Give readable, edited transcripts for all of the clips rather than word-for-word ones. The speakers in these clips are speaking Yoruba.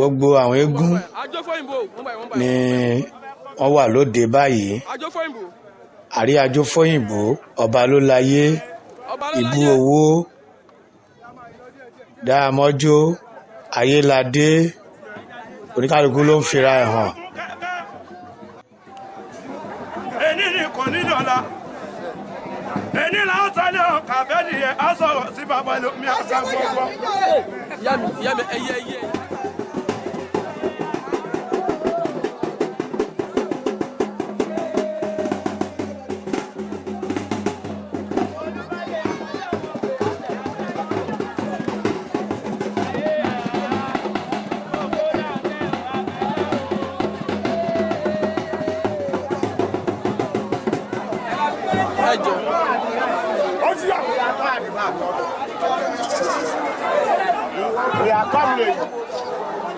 Gbogbo àwọn eégún ni wọ́n wà lóde báyìí. Àrí Ajófóyìnbó, ọba ló láyé, ìbú owó, dáamọ́jó, ayéládé, oníkálukú ló ń fira ẹ̀ hàn. Èní ni kò ní dọ̀la, èní là ń sálẹ̀ ọkà bẹ́ẹ̀ nìyẹn, á sọ̀rọ̀ sí bàbá mi àṣà gbogbo. Ìyá mi, ẹyẹ ẹyẹ. We are coming.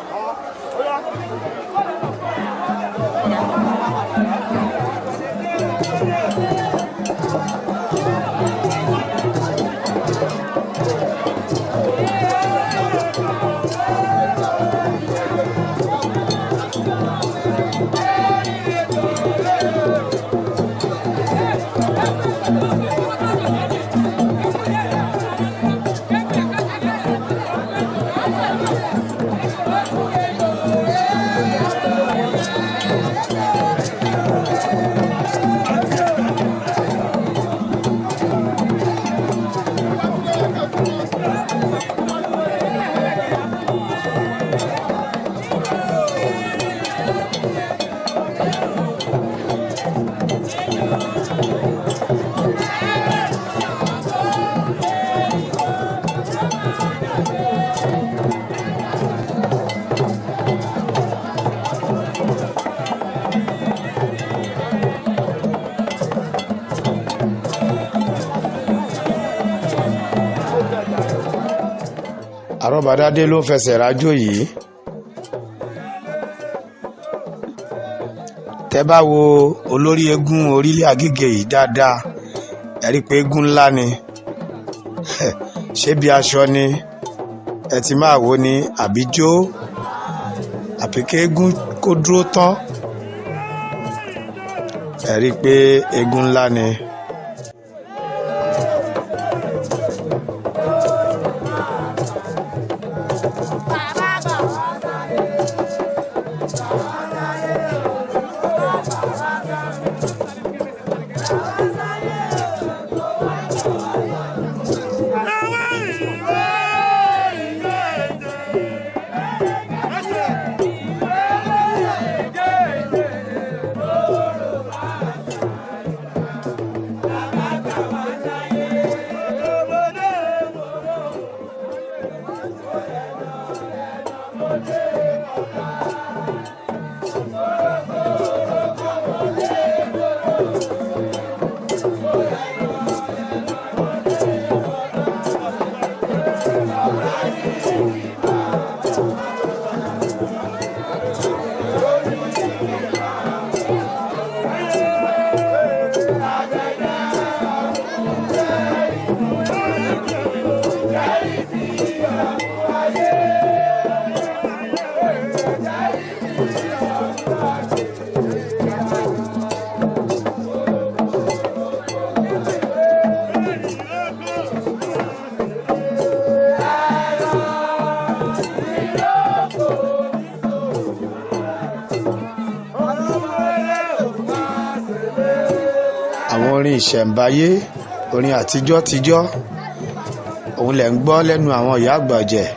Àrọ́badádé ló ń fẹsẹ̀ rájò yìí. Tẹ́ bá wo olórí eégún orílẹ̀ Agége yìí dáadáa, ẹ rí i pé eégún ńlá ni. Ṣé bí aṣọ ni ẹ ti máa wò ni, àbí jó, àbí kéégún kó dúró tán? Ẹ rí i pé eégún ńlá ni. Àwọn orin ìṣẹ̀ǹbáyé, orin àtijọ́ tijọ́, òun lẹ̀ ń gbọ́ lẹ́nu àwọn ìyá àgbà ọ̀jẹ̀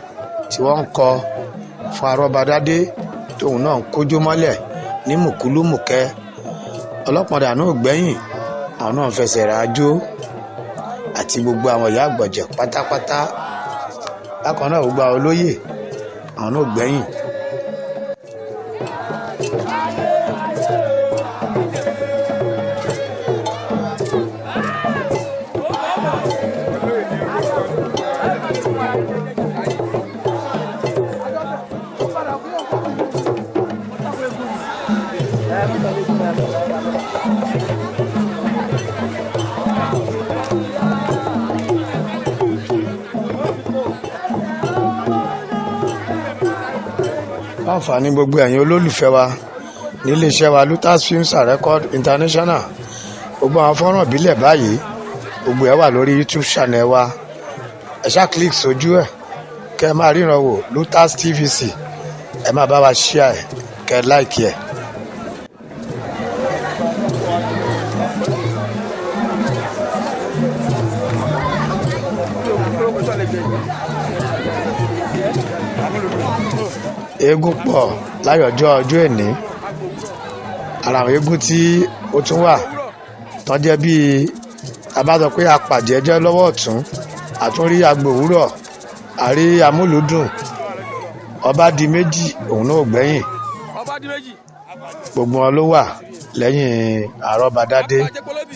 tí wọ́n ń kọ fún Arọ́badádé, tóun náà ń kójó mọ́lẹ̀ ní mùkúlùmùkẹ́. Ọlọ́pọ̀dà náà gbẹ̀yìn, àwọn náà ń fẹsẹ̀ rájò àti gbogbo àwọn ìyá àgbà ọ̀jẹ̀ pátápátá. Bákan náà gbogbo àwọn olóyè, àwọn náà gbẹ̀yìn. Láǹfààní gbogbo ẹ̀yin olólùfẹ́ wa níléeṣẹ́ wa Lutas Films and Record International, gbogbo àwọn fọ́nrán ìbílẹ̀ báyìí, gbogbo ẹ̀ wà lórí YouTube channel wa. Ẹ ṣáà click sójú ẹ̀ kẹ́ ẹ máa ríran wò, Lutas TVC. Ẹ máa bá wa share ẹ̀, kẹ́ ẹ like ẹ̀. Eégún pọ̀ láyọ̀jọ́ ọjọ́ èní. Ara àwọn eégún tí ó tún wà tán jẹ́ bíi a bá sọ pé apàjẹ́jẹ́ lọ́wọ́ ọ̀tún, àtúnrí agbòwúrọ̀, àrí amúlùúdùn, ọba di méjì, òun náà ò gbẹ́yìn. Ọba di méjì. Gbogbo wọn ló wà lẹ́yìn àrọ́badádé. Apàjẹpọlọbì.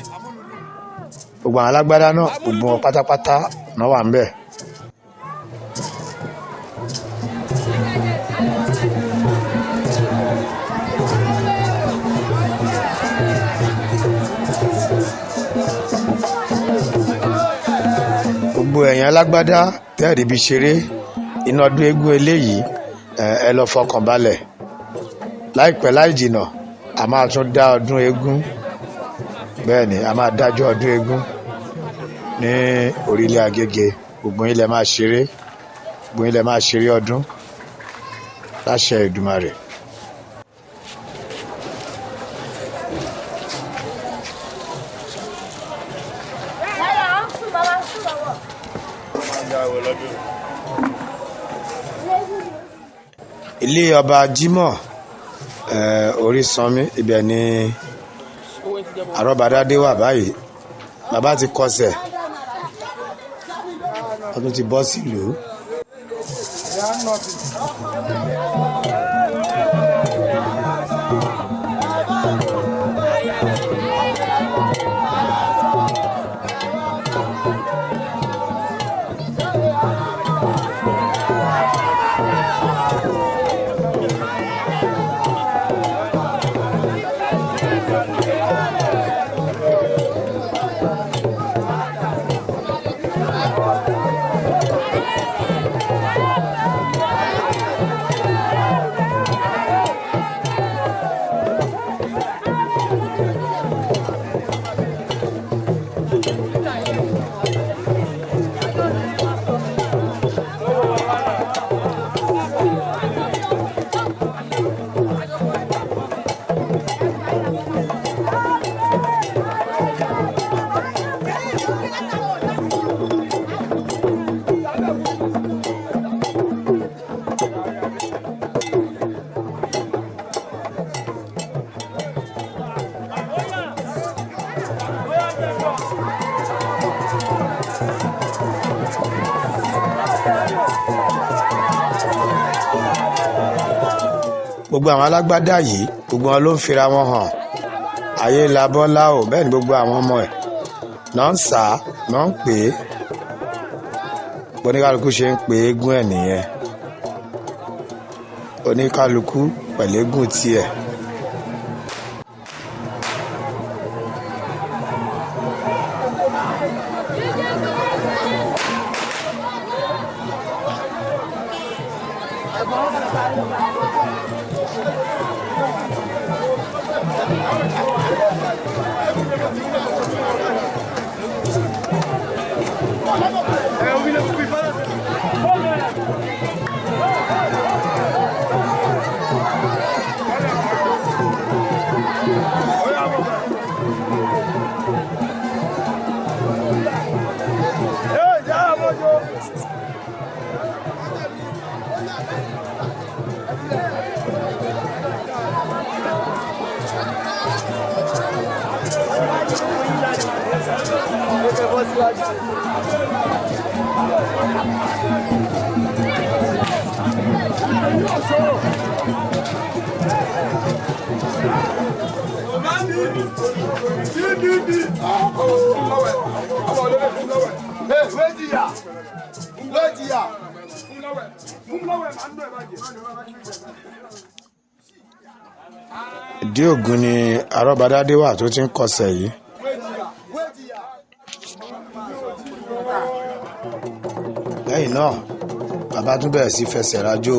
Gbogbo àwọn alágbádá náà, gbogbo wọn pátápátá náà wà ńbẹ̀. Gbogbo ẹ̀yin alágbádá tẹ́ẹ̀rí bí ṣeré iná ọdún eégún eléyìí, ẹ lọ fọkàn balẹ̀. Láìpẹ́ láì jìnà, a máa tún dá ọdún eégún. Bẹ́ẹ̀ ni, a máa dájọ́ ọdún eégún ní orílẹ̀ Agége. Gbogbo yín lẹ máa ṣeré, gbogbo yín lẹ máa ṣeré ọdún láṣẹ Èdùmàrè. Ilé ọba Jimoh Orísanmi, ibẹ̀ ni àrọ́badádé wà báyìí. Bàbá ti kọsẹ̀, wọ́n tún ti bọ́ sílùú. Gbogbo àwọn alágbádá yìí, gbogbo wọn ló ń fira wọn hàn. Ayé la bọ́lá o. Bẹ́ẹ̀ ni gbogbo àwọn ọmọ ẹ̀ náà ń sá náà ń pè é. Oníkálukú ṣe ń pè eégún ẹ̀ nìyẹn, oníkálukú pẹ̀lú eégún tiẹ̀. Ìdí ògùn ni arọ́badádé wà tó ti ń kọsẹ̀ yìí. Lẹ́yìn náà, bàbá tún bẹ̀rẹ̀ sí fẹsẹ̀ rajó.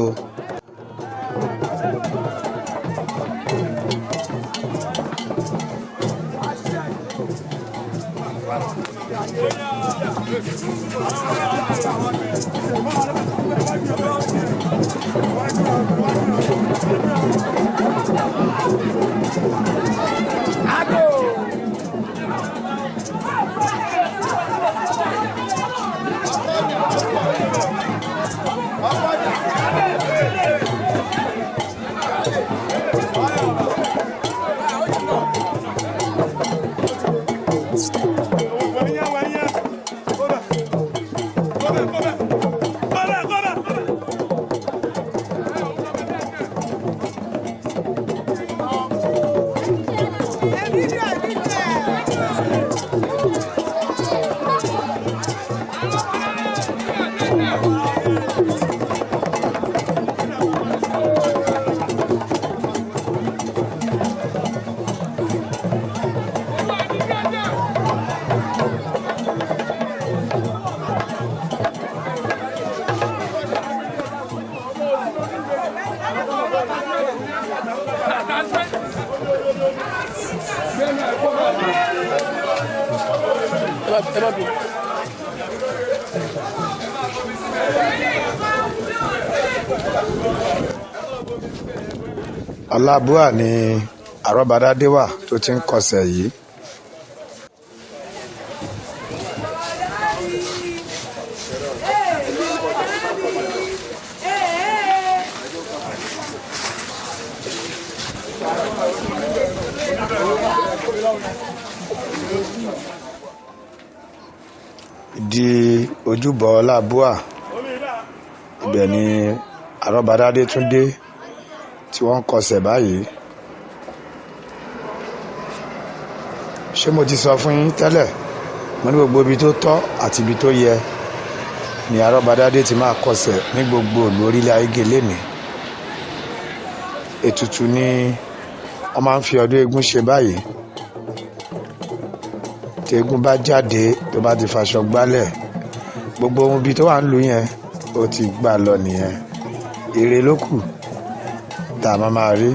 Ẹ má bínú. Alábùà ni Arọ́badádé wà tó ti ń kọsẹ̀ yìí. Di ojúbọ Ọlábùà, ibẹ̀ ni Arọ́badádé tún dé tí wọ́n ń kọsẹ̀ báyìí. Ṣé mo ti sọ fún yín tẹ́lẹ̀? Mo ní gbogbo ibi tó tọ́ àti ibi tó yẹ ni Arọ́badádé ti máa kọsẹ̀ ní gbogbo ìlú orílẹ̀ ayé lénìí. Ètùtù ni wọ́n máa ń fi ọdún eégún ṣe báyìí. Tí eégún bá jáde tó bá ti faṣọ gbálẹ̀, gbogbo ohun ibi tó wà ń lù yẹn ó ti gbà lọ nìyẹn. Ire ló kù tá a máa máa rí.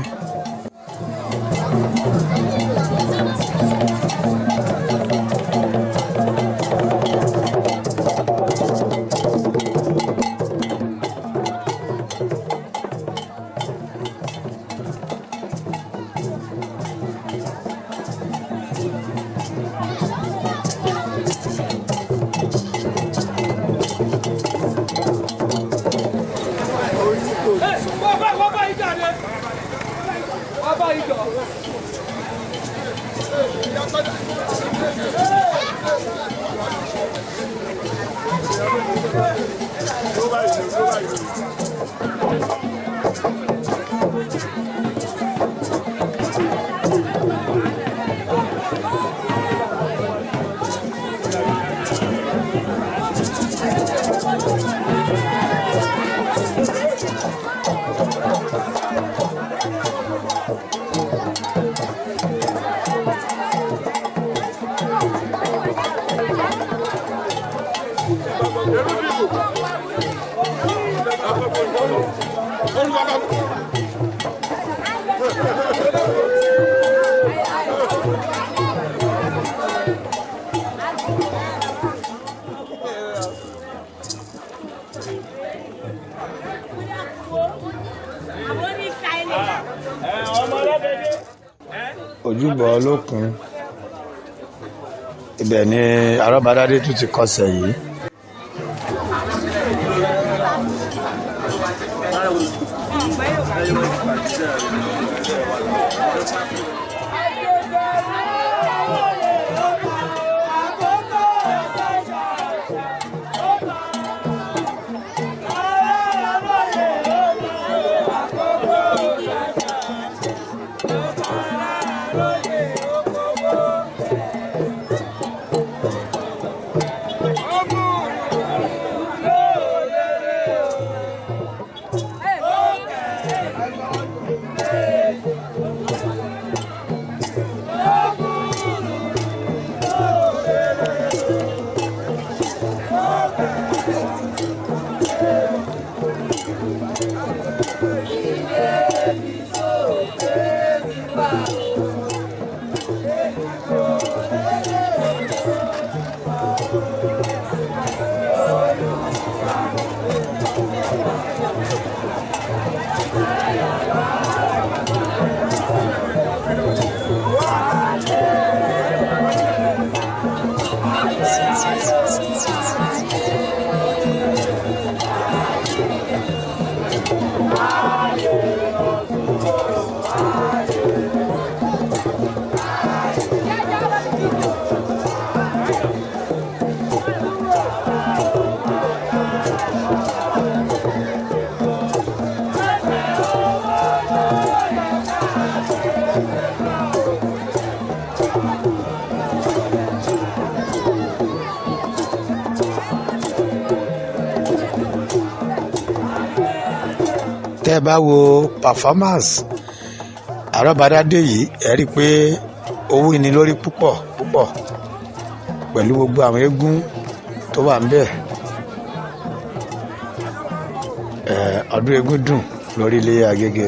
Ojúbọ Olókun, ibẹ̀ ni Arọ́badádé tún ti kọsẹ̀ yìí. Tẹ́ ẹ bá wo performance Arọ́badádé yìí, ẹ rí i pé owó ni lórí púpọ̀ púpọ̀ pẹ̀lú gbogbo àwọn eégún tó wà ńbẹ̀. Ọdún eégún dùn lórílẹ̀ Agége.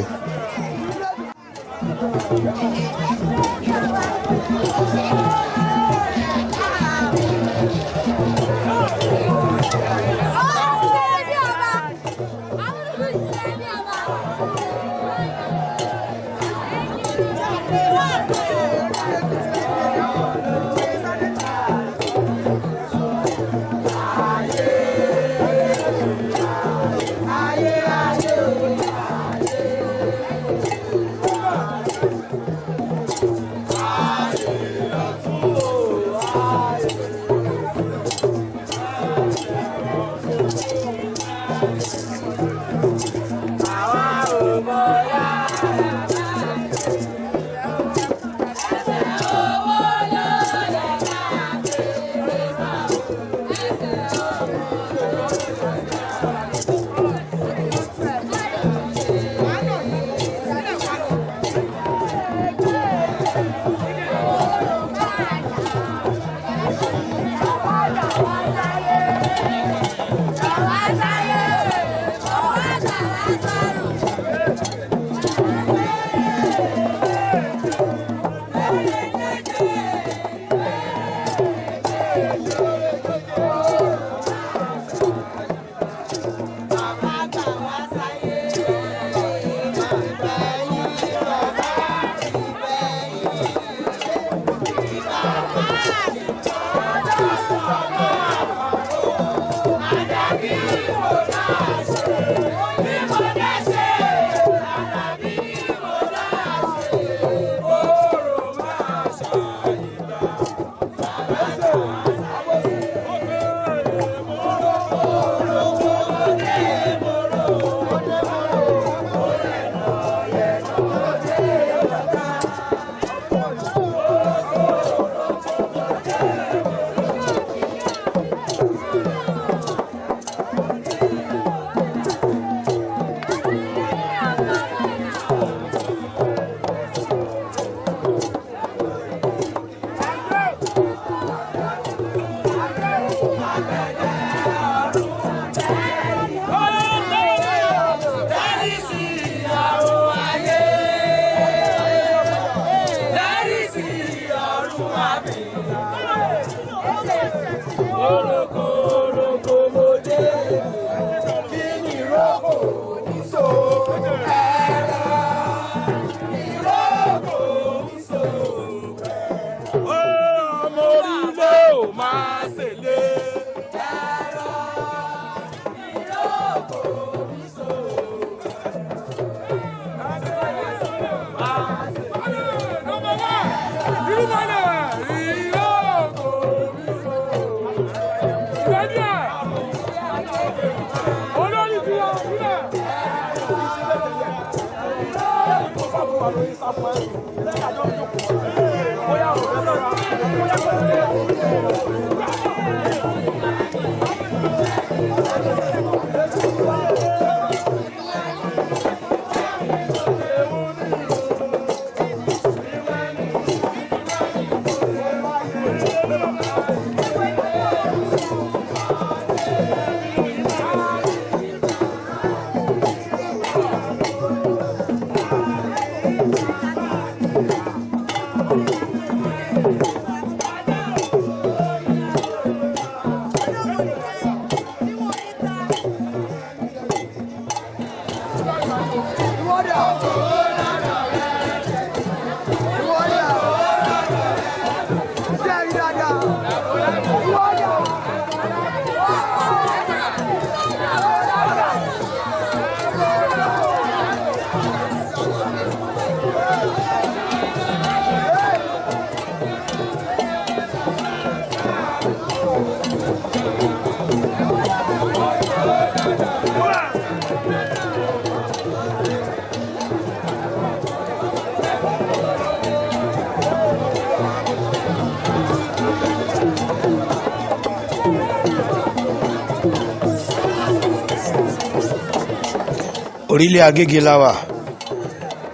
Orílẹ̀ Agége la wà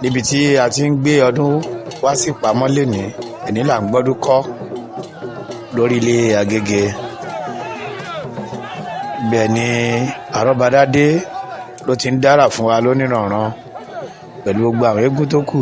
níbi tí a ti ń gbé ọdún wá sí pamọ́ lénìí. Èní là ń gbọ́dún kọ́ lórílẹ̀ Agége. Bẹ́ẹ̀ ni Àrọ́badádé ló ti ń dára fún wa lónìrànràn pẹ̀lú gbogbo àwọn eégún tó kù.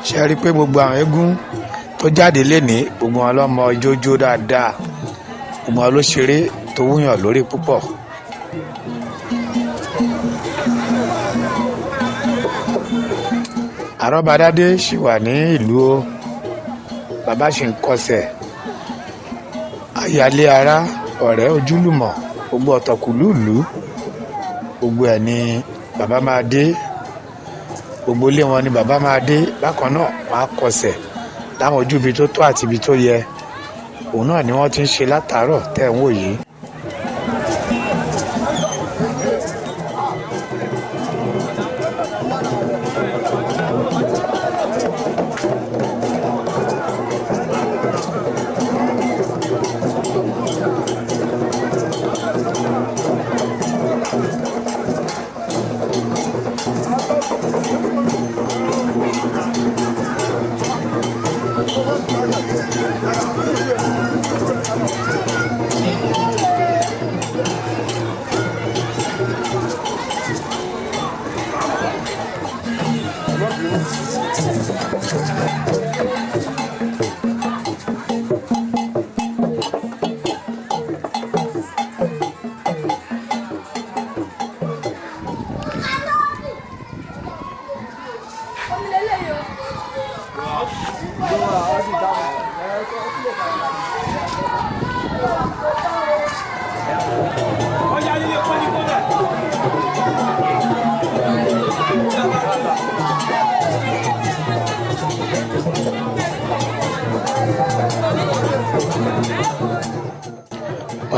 Ṣe rí i pé gbogbo àwọn eégún tó jáde lénìí, gbogbo wọn ló mọ ijó jó dáadáa, gbogbo wọn ló ṣeré tó wúyàn lórí púpọ̀. Àrọ́badádé ṣì wà ní ìlú o, bàbá ṣì ń kọsẹ̀ ayálé ará ọ̀rẹ́ ojúlùmọ̀ gbogbo ọ̀tọ̀kùlú ìlú gbogbo ẹ̀ ni bàbá máa dé, gbogbo ilé wọn ni bàbá máa dé. Bákan náà wọn á kọsẹ̀ láwọn ojú ibi tó tọ́ àti ibi tó yẹ. Òun náà ni wọ́n ti ń ṣe látàárọ̀ tẹ́ ń wò yìí.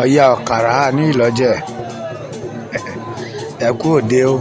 Ọ̀yá ọ̀kàrà ní Ìlọ́jẹ̀, ẹ kú òde o.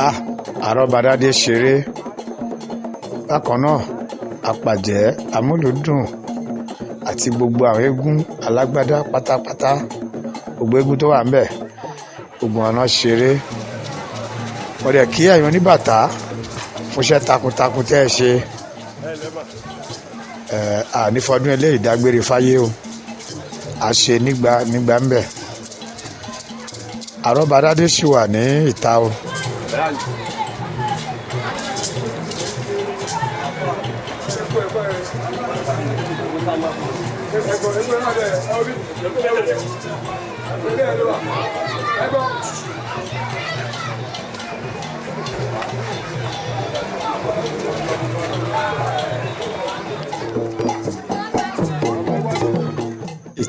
Ah, Àrọ́badádé ṣeré. Bákan náà àpàjẹ́ amúlùúdùn àti gbogbo àwọn eégún alágbádá pátápátá, gbogbo eégún tó wà ń bẹ̀, gbogbo wọn náà ṣeré. Mo dẹ̀ kí ẹ̀yin oníbàtà fúnṣẹ́ takuntakun tẹ́ ẹ ṣe. Ẹ̀ ànífọdún eléyìí dágbére fáyé o, a ṣe nígbà nígbà ń bẹ̀. Àrọ́badádé ṣì wà ní ìta o.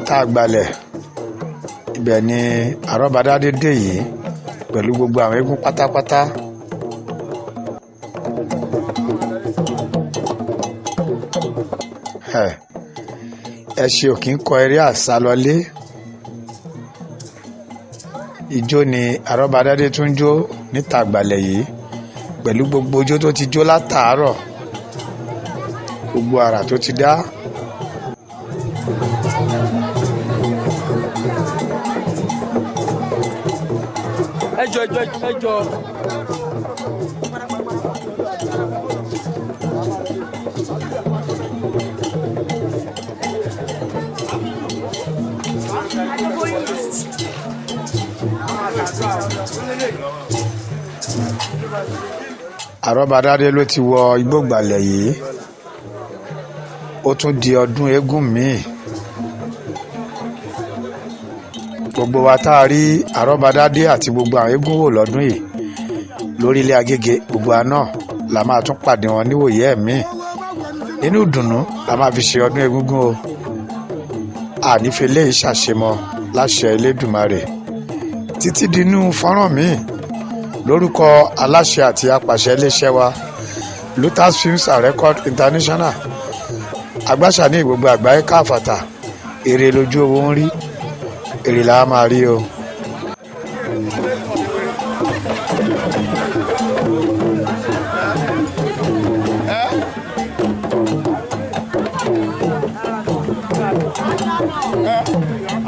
Ìta àgbàlẹ̀ ibẹ̀ ni Àrọ́badádé dé yìí pẹ̀lú gbogbo àwọn eégún pátápátá. Ẹṣin ò kì í kọ eré àsálọlé. Ijó ni Àrọ́badádé tún jó níta àgbàlẹ̀ yìí pẹ̀lú gbogbo ijó tó ti jó látàárọ̀, gbogbo àrà tó ti dá. Ẹ jọ, ẹ jọ, ẹ jọ. Àrọ́badádé ló ti wọ igbógbalẹ̀ yìí. Ó tún di ọdún eégún míì. Gbogbo wa tá a rí Àrọ́badádé àti gbogbo àwọn eégún wò lọ́dún yìí lórílẹ̀ Agége, gbogbo wa náà la máa tún pàdé wọn níwòyí ẹ̀mí. Nínú ìdùnnú la máa fi ṣe ọdún egúngún o. Ànífẹ́ lè ṣàṣemọ láṣẹ Elédùmarè. Títí dinú fọ́nrán míì, lórúkọ aláṣẹ àti apàṣẹ iléeṣẹ́ wa, Lutas Films and Record International, agbáṣà ní gbogbo àgbáyé káfàtà, èrè lójú owó ń rí, èrè là á máa rí o.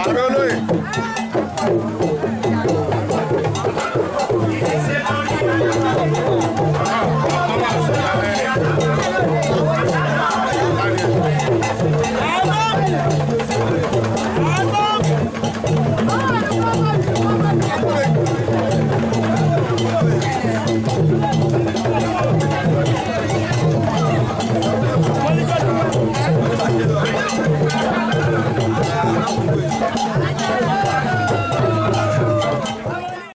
Ààrẹ olóyè.